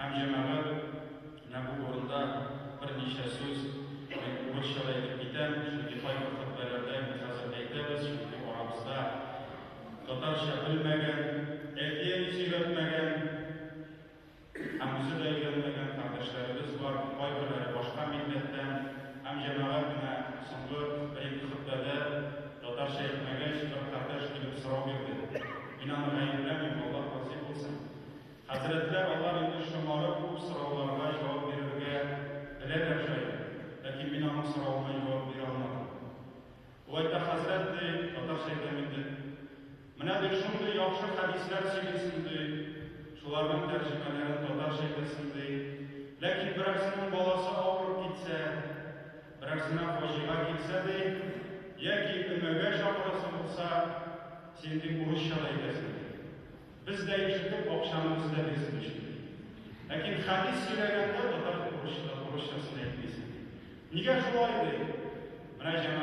Һәм, җәмәгать, менә бу урында берничә сүз мин урысча да әйтеп китәм, чөнки кайбер хөтбәләрдә инде хәзер әйтәбез, чөнки арабызда татарча белмәгән, әти-әнисе өйрәтмәгән һәм үзе дә өйрәнмәгән кардәшләребез бар, кайберләре башка милләттән. Һәм, җәмәгать, менә соңгы бер-ике хөтбәдә татарча әйтмәгәч, бер кардәш килеп сорау бирде. Мин аны гаепләмим, Аллаһ разый булсын. Хәзрәтләр алар инде шомарып күп сорауларга җавап бирергә беләләр җаен, ләкин мин аның соравына җавап бирә алмадым. Ул әйтә, хәзрәт, ди, татарча әйтәм инде, менә, ди, шундый яхшы хәдисләр сөйлисең, ди, шуларның тәрҗемәләрен татарча әйтәсең, ди, ләкин берәрсенең баласы авырып китсә, берәрсенә фаҗига килсә, ди, яки өмәгә чакырасы булса, син, ди, урысча да әйтәсең, ди. Без дә ишетеп, акчаны үзе дә бирсен өчен, ди. Ләкин хәдис сөйләгәндә татар урысчасын әйтмисең, ди. Нигә шулай, ди? Менә җәмәгать.